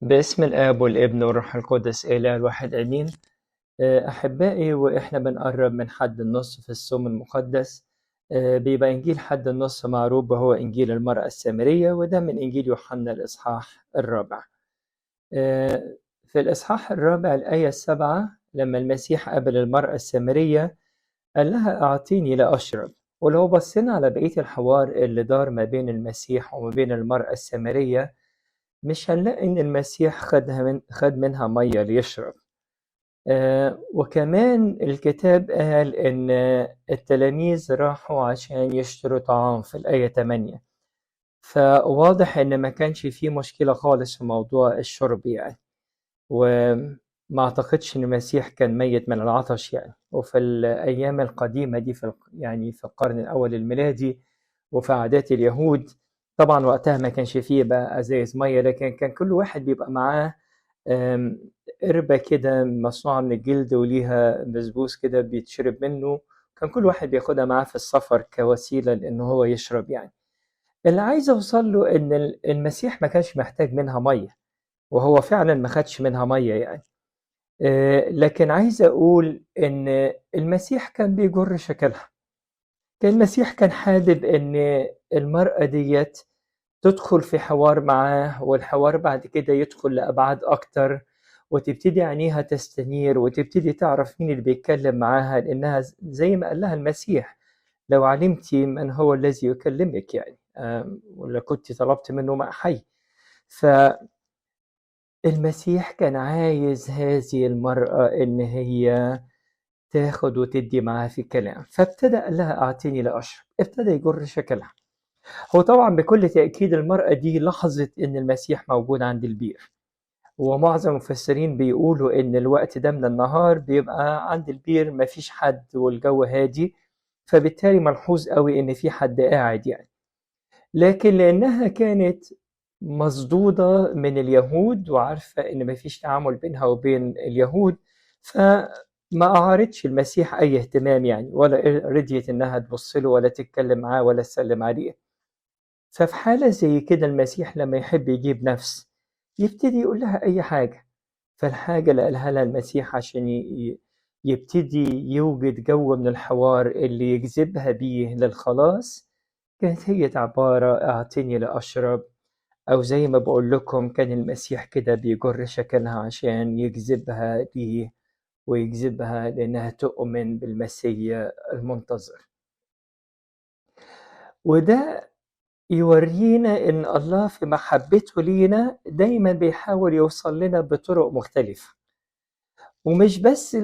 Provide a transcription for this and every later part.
باسم الآب والابن والروح القدس إله الواحد آمين. أحبائي، وإحنا بنقرب من حد النص في الصوم المقدس، بيبقى إنجيل حد النص معروف وهو إنجيل المرأة السامرية، وده من إنجيل يوحنا الإصحاح الرابع. في الإصحاح الرابع الآية 7 لما المسيح قابل المرأة السامرية قال لها أعطيني لأشرب. ولو بصينا على بقية الحوار اللي دار ما بين المسيح وما بين المرأة السامرية مش هنلاقي إن المسيح خد منها مية ليشرب. وكمان الكتاب قال إن التلاميذ راحوا عشان يشتروا طعام في الآية 8، فواضح إن ما كانش فيه مشكلة خالص في موضوع الشرب يعني، وما أعتقدش إن المسيح كان ميت من العطش يعني. وفي الأيام القديمة دي في القرن الأول الميلادي وفي عادات اليهود طبعا وقتها ما كانش فيه بقى أزايز مية، لكن كان كل واحد بيبقى معاه قربة كده مصنوعة من الجلد وليها بسبوس كده بيتشرب منه، كان كل واحد بياخدها معاه في السفر كوسيلة لأنه هو يشرب يعني. اللي عايز أوصل له إن المسيح ما كانش محتاج منها مية، وهو فعلا ما خدش منها مية يعني. لكن عايز أقول إن المسيح كان بيجر شكلها، كان المسيح كان حابب إن المرأة ديت تدخل في حوار معاه، والحوار بعد كده يدخل لأبعاد أكتر، وتبتدي عينيها تستنير وتبتدي تعرف مين اللي بيتكلم معاها، لأنها زي ما قال لها المسيح لو علمتي من هو الذي يكلمك يعني، ولا كنت طلبت منه ماء حي. فالمسيح كان عايز هذه المرأة إن هي تاخد وتدي معاها في الكلام، فابتدأ قال لها أعطيني لأشرب، ابتدى يجر شكلها. هو طبعا بكل تأكيد المرأة دي لاحظت إن المسيح موجود عند البير، ومعظم المفسرين بيقولوا إن الوقت ده من النهار بيبقى عند البير مفيش حد والجو هادي، فبالتالي ملحوظ قوي إن في حد قاعد يعني. لكن لأنها كانت مصدودة من اليهود وعارفة إن مفيش تعامل بينها وبين اليهود، فما أعارتش المسيح أي اهتمام يعني، ولا رضيت إنها تبص له ولا تتكلم معاه ولا تسلم عليه. ففي حالة زي كده المسيح لما يحب يجيب نفس يبتدي يقول لها أي حاجة. فالحاجة اللي قالها لها المسيح عشان يبتدي يوجد جو من الحوار اللي يجذبها بيه للخلاص كانت هي عبارة أعطيني لأشرب، أو زي ما بقول لكم كان المسيح كده بيجر شكلها عشان يجذبها ليه ويجذبها لأنها تؤمن بالمسيح المنتظر. وده يورينا إن الله في محبته لينا دايما بيحاول يوصل لنا بطرق مختلفة، ومش بس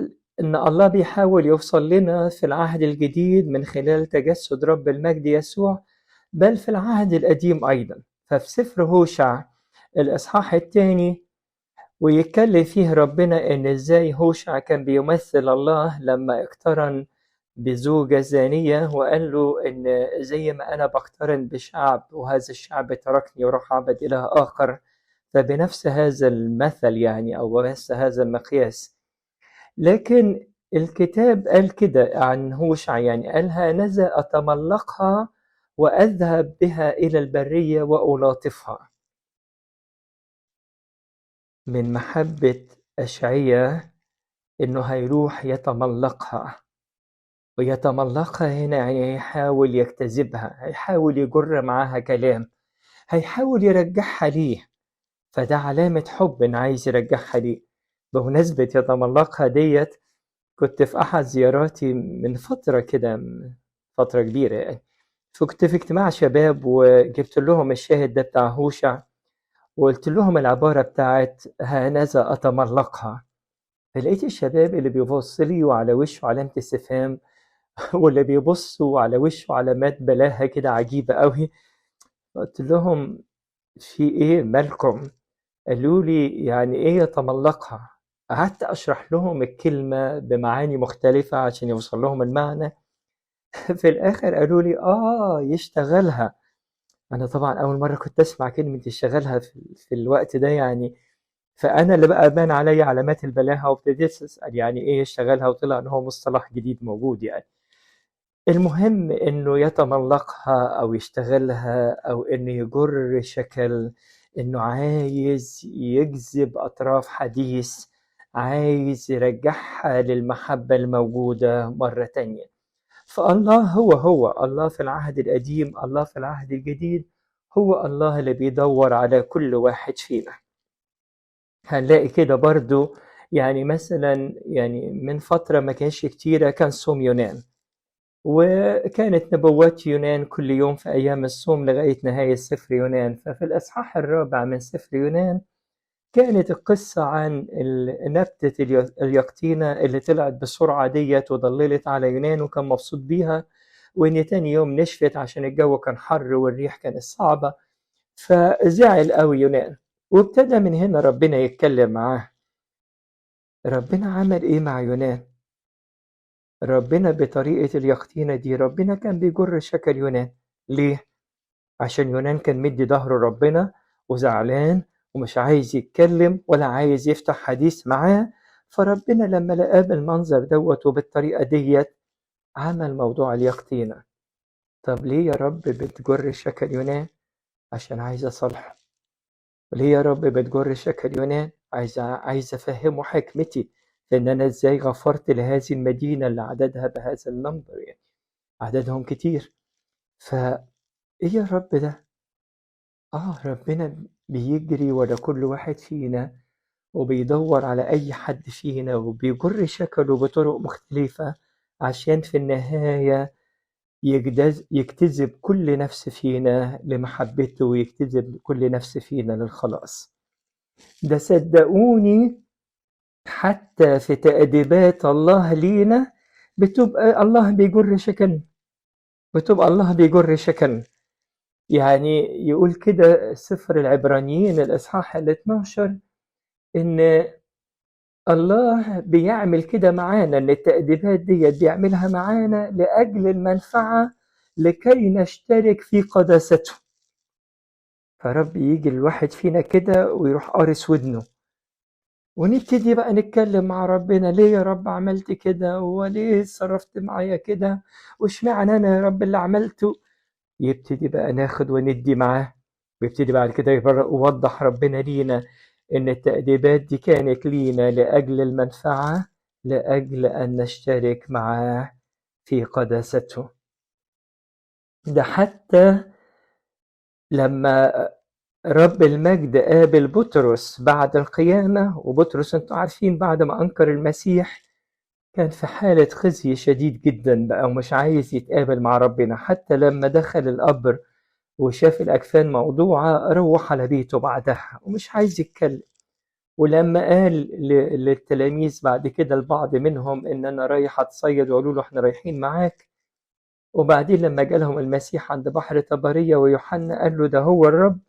إن الله بيحاول يوصل لنا في العهد الجديد من خلال تجسد رب المجد يسوع، بل في العهد القديم أيضا. ففي سفر هوشع الإصحاح 2 ويتكلم فيه ربنا إن إزاي هوشع كان بيمثل الله لما اقترن بزوجة زانية، وقال له إن زي ما أنا بقترن بشعب وهذا الشعب تركني وراح عبد إله آخر، فبنفس هذا المثل يعني أو بنفس هذا المقياس. لكن الكتاب قال كده عن هوشع يعني، قال هانذا أتملقها وأذهب بها إلى البرية وألاطفها. من محبة أشعية إنه هيروح يتملقها، ويتملقها هنا يعني هيحاول يجتذبها، هيحاول يجر معاها كلام، هيحاول يرجعها ليه. فده علامة حب إن عايز يرجعها ليه. بمناسبة يتملقها ديت، كنت في أحد زياراتي من فترة كده، فترة كبيرة يعني، فكنت في اجتماع شباب وجبت لهم الشاهد ده بتاع هوشع، وقلت لهم العبارة بتاعت هانذا أتملقها. فلقيت الشباب اللي بيبص لي وعلى وشه علامة استفهام، واللي بيبصوا على وشه علامات بلاهة كده عجيبة قوي. قلت لهم في ايه مالكم؟ قالوا لي يعني ايه يتملقها؟ قعدت اشرح لهم الكلمة بمعاني مختلفة عشان يوصل لهم المعنى. في الاخر قالوا لي يشتغلها. انا طبعا اول مرة كنت اسمع كلمة يشتغلها في الوقت ده يعني، فانا اللي بقى بان عليا علامات البلاهة وابتديت اسال يعني ايه يشتغلها، وطلع ان هو مصطلح جديد موجود يعني. المهم انه يتملقها او يشتغلها او انه يجر شكل إنه عايز يجذب أطراف حديث، عايز يرجعها للمحبة الموجودة مرة تانية. فالله هو هو الله في العهد القديم، الله في العهد الجديد، هو الله اللي بيدور على كل واحد فينا. هنلاقي كده برضو يعني مثلا يعني من فترة ما كانش كتيرة كان صوم يونان، وكانت نبوات يونان كل يوم في أيام الصوم لغاية نهاية سفر يونان. ففي الأصحاح الرابع من سفر يونان كانت القصة عن نبتة اليقطينة اللي طلعت بسرعة ديت وضللت على يونان وكان مبسوط بيها، وإن تاني يوم نشفت عشان الجو كان حر والريح كانت صعبة، فزعل قوي يونان. وابتدى من هنا ربنا يتكلم معاه. ربنا عمل إيه مع يونان؟ ربنا بطريقة اليقطينة دي ربنا كان بيجر شكل يونان. ليه؟ عشان يونان كان مدي ظهره ربنا وزعلان ومش عايز يتكلم ولا عايز يفتح حديث معاه. فربنا لما لقاه بالمنظر دوت وبالطريقة ديت عمل موضوع اليقطينة. طب ليه يا رب بتجر شكل يونان؟ عشان عايز أصالحه. ليه يا رب بتجر شكل يونان؟ عايز أفهمه حكمتي، لأن أنا إزاي غفرت لهذه المدينة اللي عددها بهذا النمبر، يعني عددهم كتير. فإيه يا رب ده؟ ربنا بيجري ورا كل واحد فينا وبيدور على أي حد فينا وبيجر شكله بطرق مختلفة عشان في النهاية يجتذب كل نفس فينا لمحبته ويجتذب كل نفس فينا للخلاص. ده صدقوني حتى في تأديبات الله لينا بتبقى الله بيجر شكلنا، بتبقى الله بيجر شكلنا. يعني يقول كده سفر العبرانيين الإصحاح 12 إن الله بيعمل كده معانا، إن التأديبات دي بيعملها معانا لأجل المنفعة لكي نشترك في قداسته. فرب يجي الواحد فينا كده ويروح قارس ودنه، ونبتدي بقى نتكلم مع ربنا، ليه يا رب عملت كده، وليه صرفت معايا كده، واشمعنى أنا يا رب اللي عملته. يبتدي بقى ناخد وندي معاه، ويبتدي بعد كده يوضح ربنا لينا إن التأديبات دي كانت لينا لأجل المنفعة، لأجل أن نشترك معاه في قداسته. ده حتى لما رب المجد قابل بطرس بعد القيامة، وبطرس انتوا عارفين بعد ما أنكر المسيح كان في حالة خزي شديد جدا بقى ومش عايز يتقابل مع ربنا. حتى لما دخل القبر وشاف الأكفان موضوعة روح على بيته بعدها ومش عايز يتكلم. ولما قال للتلاميذ بعد كده البعض منهم إن أنا رايح أتصيد، وقالوا له إحنا رايحين معاك. وبعدين لما جالهم المسيح عند بحر طبرية ويوحنا قال له ده هو الرب،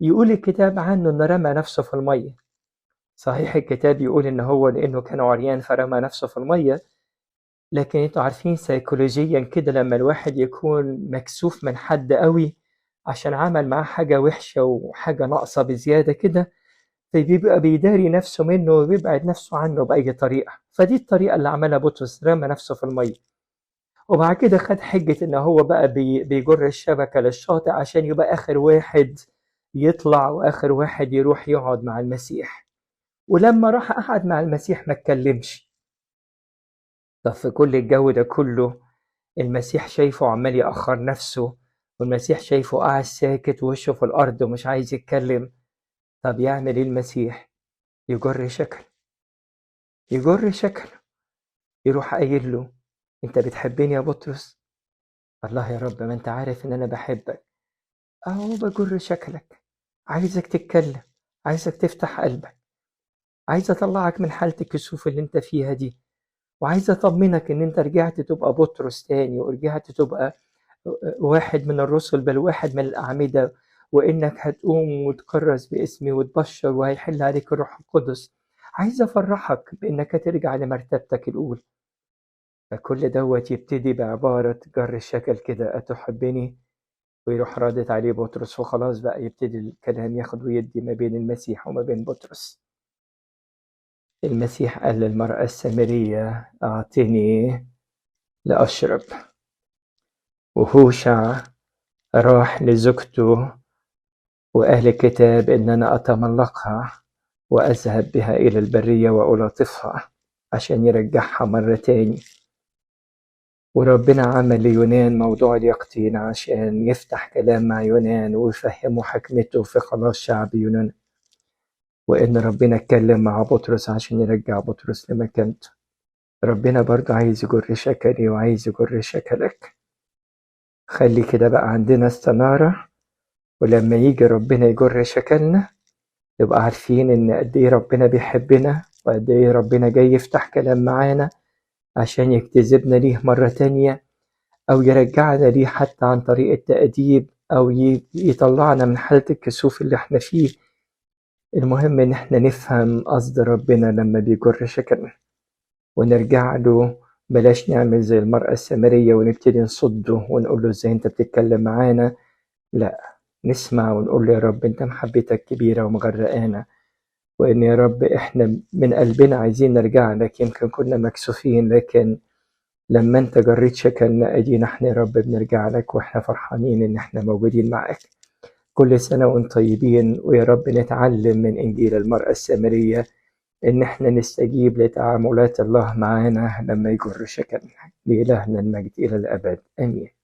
يقول الكتاب عنه إنه رمى نفسه في المية. صحيح الكتاب يقول إن هو لأنه كان عريان فرمى نفسه في المية، لكن انتوا عارفين سيكولوجيا كده لما الواحد يكون مكسوف من حد قوي عشان عمل معاه حاجة وحشة وحاجة ناقصة بزيادة كده، فبيبقى بيداري نفسه منه وبيبعد نفسه عنه بأي طريقة. فدي الطريقة اللي عملها بطرس، رمى نفسه في المية. وبعد كده خد حجة إن هو بقى بيجر الشبكة للشاطئ عشان يبقى آخر واحد يطلع وآخر واحد يروح يقعد مع المسيح. ولما راح قعد مع المسيح ما اتكلمش. طب في كل الجو ده كله المسيح شايفه عمال يأخر نفسه، والمسيح شايفه قاعد ساكت ووشه في الأرض ومش عايز يتكلم. طب يعمل إيه المسيح؟ يجر شكل، يجر شكل، يروح قايل له أنت بتحبني يا بطرس؟ الله يا رب ما أنت عارف إن أنا بحبك، أهو بجر شكلك، عايزك تتكلم، عايزك تفتح قلبك، عايز أطلعك من حالة الكسوف اللي أنت فيها دي، وعايز أطمنك إن أنت رجعت تبقى بطرس تاني، ورجعت تبقى واحد من الرسل بل واحد من الأعمدة، وإنك هتقوم وتكرس باسمي وتبشر وهيحل عليك الروح القدس. عايز أفرحك بإنك هترجع لمرتبتك الأولى. فكل دوت يبتدي بعبارة جر الشكل كده، أتحبني؟ ويروح رادت عليه بطرس، وخلاص بقى يبتدي الكلام ياخد ويدي ما بين المسيح وما بين بطرس. المسيح قال للمرأة السامرية أعطني لأشرب، وهوشع راح لزوجته وأهل الكتاب إن أنا أتملقها وأذهب بها إلى البرية وألاطفها عشان يرجعها مرة تاني. وربنا عمل ليونان موضوع اليقطين عشان يفتح كلام مع يونان ويفهمه حكمته في خلاص شعب يونان، وإن ربنا اتكلم مع بطرس عشان يرجع بطرس لمكانته. ربنا برضه عايز يجر شكلي وعايز يجر شكلك. خلي كده بقى عندنا استنارة، ولما يجي ربنا يجر شكلنا نبقى عارفين إن قد إيه ربنا بيحبنا، وقد إيه ربنا جاي يفتح كلام معانا عشان يجتذبنا ليه مرة تانية، أو يرجعنا ليه حتى عن طريق التأديب، أو يطلعنا من حالة الكسوف اللي احنا فيه. المهم إن احنا نفهم قصد ربنا لما بيجر شكلنا ونرجع له. بلاش نعمل زي المرأة السامرية ونبتدي نصده ونقول له ازاي انت بتتكلم معانا. لا، نسمع ونقول له يا رب انت محبتك كبيرة ومغرقانا، وإن يا رب إحنا من قلبنا عايزين نرجع لك. يمكن كنا مكسوفين، لكن لما أنت جريت شكلنا أدينا إحنا يا رب بنرجع لك، وإحنا فرحانين إن إحنا موجودين معاك. كل سنة وأنتم طيبين، ويا رب نتعلم من إنجيل المرأة السامرية إن إحنا نستجيب لتعاملات الله معانا لما يجر شكلنا. لإلهنا المجد إلى الأبد، آمين.